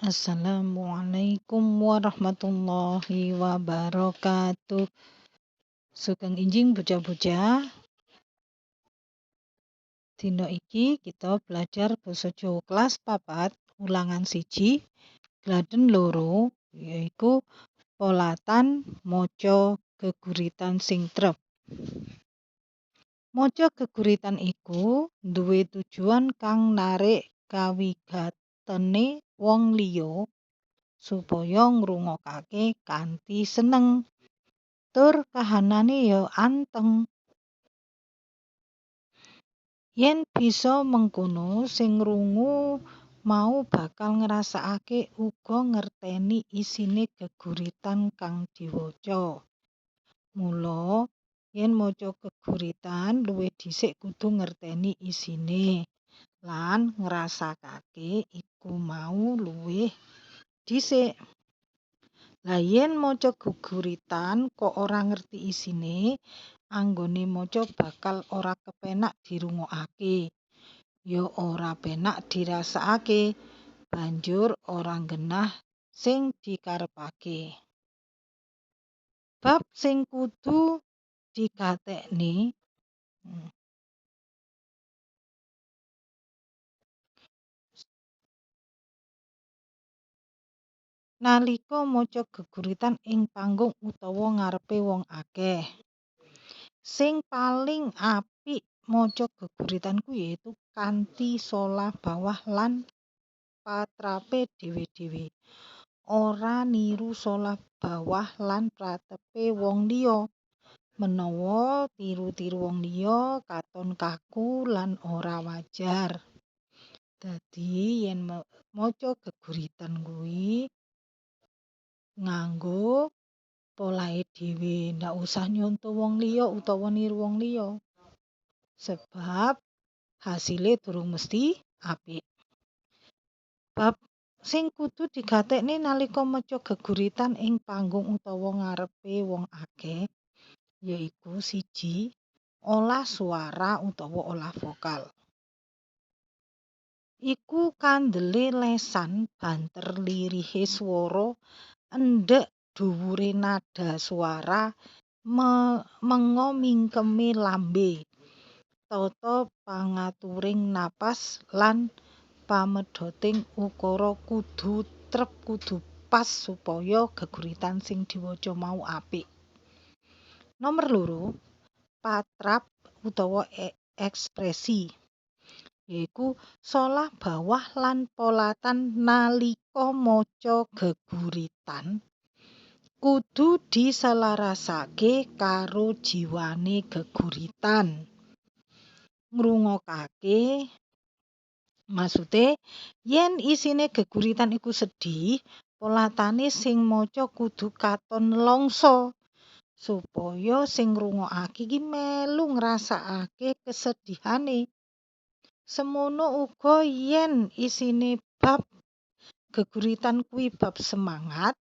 Assalamualaikum warahmatullahi wabarakatuh. Sugeng injing bocah-bocah. Dina iki kita belajar basa Jawa kelas 4 ulangan 1 gladen 2 yaiku polatan maca geguritan sing trep. Maca geguritan iku duwe tujuan kang narik kawigatene wong liya supaya ngrungokake kanthi seneng tur kahanane ya anteng. Yen bisa mengkono sing ngrungu mau bakal ngrasakake uga ngerteni isine geguritan kang diwaca. Mula yen maca geguritan luwih dhisik kudu ngerteni isine lan ngrasakake iku mau luwih dhisik. Lah yen maca geguritan kok ora ngerti isine, anggone maca bakal ora kepenak dirungokake, ya ora penak dirasakake, banjur ora nggenah sing dikarepake. Bab sing kudu digatekne nalika maca geguritan ing panggung utawa ngarepe wong akeh. Sing paling apik maca geguritan kuwi yaitu kanthi solah bawah lan patrape dhewe-dhewe. Ora niru solah bawah lan pratepe wong liya. Menawa tiru-tiru wong liya katon kaku lan ora wajar. Dadi yen maca geguritan kuwi nganggo polahe dhewe, ndak usah nyontoh wong liya utawa niru wong liya. Sebab hasile durung mesti apik. Bab sing kudu digatekne nalika maca geguritan ing panggung utawa ngarepe wong akeh yaiku 1. Olah suara utawa olah vokal. Iku kandele lesan, banter lirihe swara, endhek dhuwure nada suara, menga mingkeme lambe, tata pangaturing napas lan pamedhoting ukara kudu trep kudu pas supaya geguritan sing diwaca mau apik. Nomor 2, patrap utawa ekspresi, yaiku solah bawah lan polatan nalika maca geguritan kudu diselarasake karo jiwane geguritan. Ngrungokake maksude yen isine geguritan iku sedih, polatane sing maca kudu katon nelongso supaya sing ngrungokake iki melu ngrasakake kesedihane. Semono uga yen isine bab geguritan kuwi bab semangat,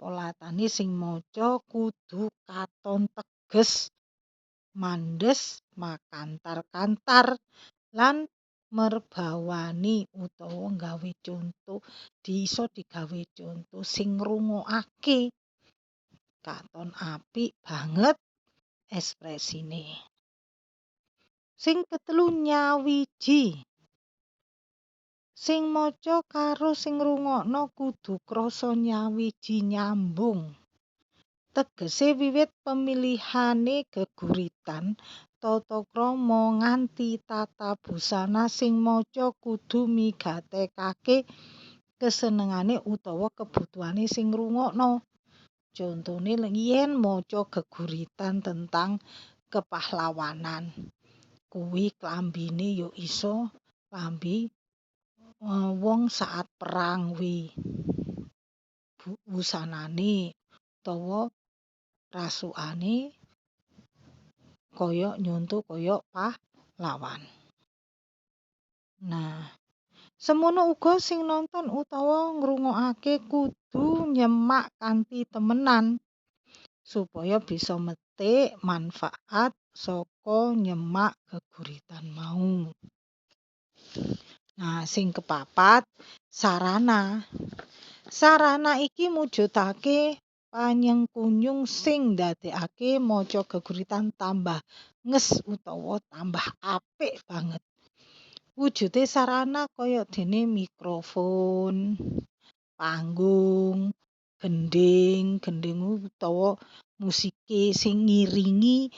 polatane sing maca kudu katon teges, mandhes, makantar-kantar lan merbawani utawa gawe conto, iso digawe conto sing ngrungokake katon apik banget ekspresine. Sing ketelu, nyawiji. Sing maca karo sing ngrungokno kudu krasa nyawiji nyambung. Tegese wiwit pemilihane geguritan, tata krama nganti tata busana sing maca kudu migatekake kesenengane utawa kebutuhane sing ngrungokno. Contone yen maca geguritan tentang kepahlawanan, kuwi klambine ya iso klambi wong saat perang kuwi wusanane utawa rasukane kaya nyonto kaya pahlawan. Nah, semono uga sing nonton utawa ngrungokake kudu nyemak kanthi temenan supaya bisa metik manfaat saka nyemak geguritan mau. Nah, sing kepapat sarana. Sarana iki mujudake panyengkunyung sing ndadekake maca geguritan tambah nges utawa tambah apik banget. Wujude sarana kaya dene mikrofon, panggung, gendhing, gendhing utawa musike sing ngiringi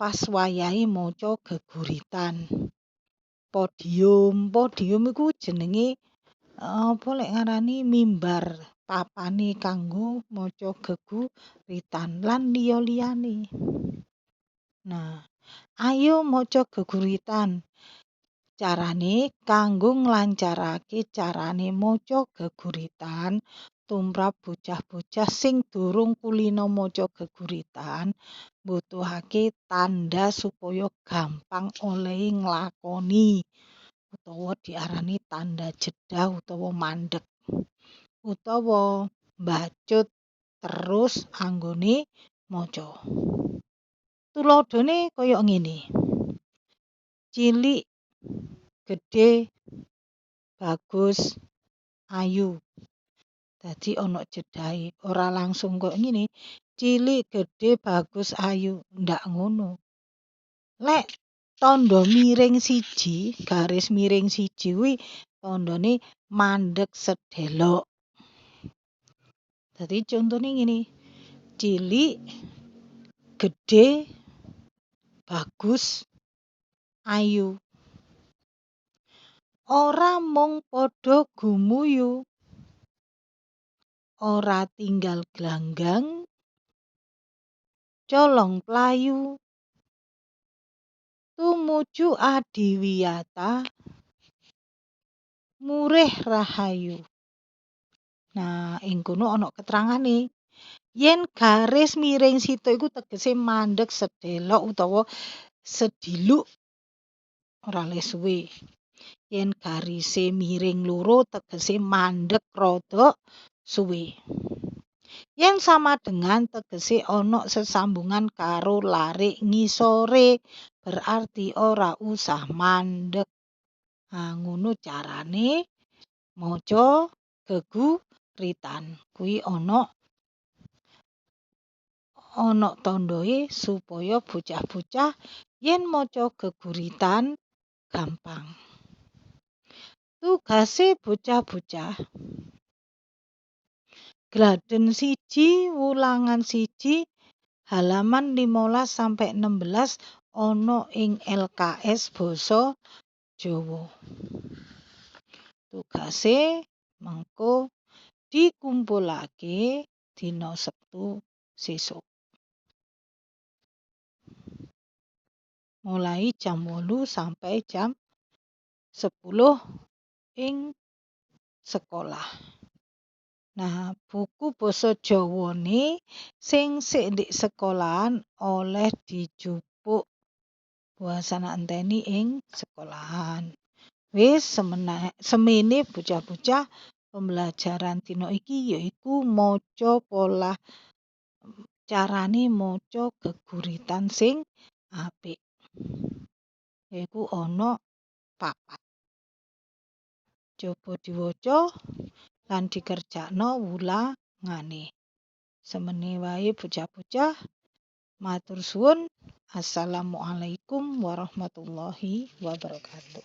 pas wayahe maca geguritan. Podium, podium iku jenenge apa lek ngarani mimbar, papane kanggo maca geguritan lan liya-liyane. Nah, ayo maca geguritan. Carane kanggo nglancarake carane maca geguritan tumrap bocah-bocah sing durung kulina maca geguritan, mbutuhake tanda supaya gampang olehe nglakoni utawa diarani tanda jeda utawa mandheg utawa mbacut terus anggone maca. Tuladhane kaya ngene. Cilik, gedhe, bagus, ayu. Dadi ana jedhahe, ora langsung kok ngene. Cilik, gedhe, bagus, ayu, ndak ngono. Lek tandha miring siji, garis miring siji kuwi tandhane mandheg sedelok. Dadi contone ngene. Cilik, gedhe, bagus, ayu. Ora mung padha gumuyu, ora tinggal glanggang, colong playu, tumuju adiwiyata, murih rahayu. Nah, ing kono ana keterangane. Yen garis miring situ iku tegese mandheg sedelok utawa sediluk, ora le suwe. Yen garise miring loro tegese mandheg rada suwe. Yen sama dengan tegese ana sesambungan karo larik ngisore, berarti ora usah mandheg. Nah, ngono carane maca geguritan. Kuwi ana tandhae supaya bocah-bocah yen maca geguritan gampang. Tugase bocah-bocah Gladen 1 wulangan 1 halaman 15 sampai 16 ana ing LKS basa Jawa. Tugase mengko dikumpulake dina Sabtu sesuk. Mulai jam 8 sampai jam 10 ing sekolah. Nah, buku basa Jawane sing sik ndhik sekolahan oleh dijupuk wasana enteni ing sekolahan. Wis semene bocah-bocah pembelajaran dina iki yaiku maca pola carane maca geguritan sing apik. Yaiku ana 4. Coba diwaca lan dikerjakno wulangane. Semene wae bocah-bocah. Matur suwun. Assalamualaikum warahmatullahi wabarakatuh.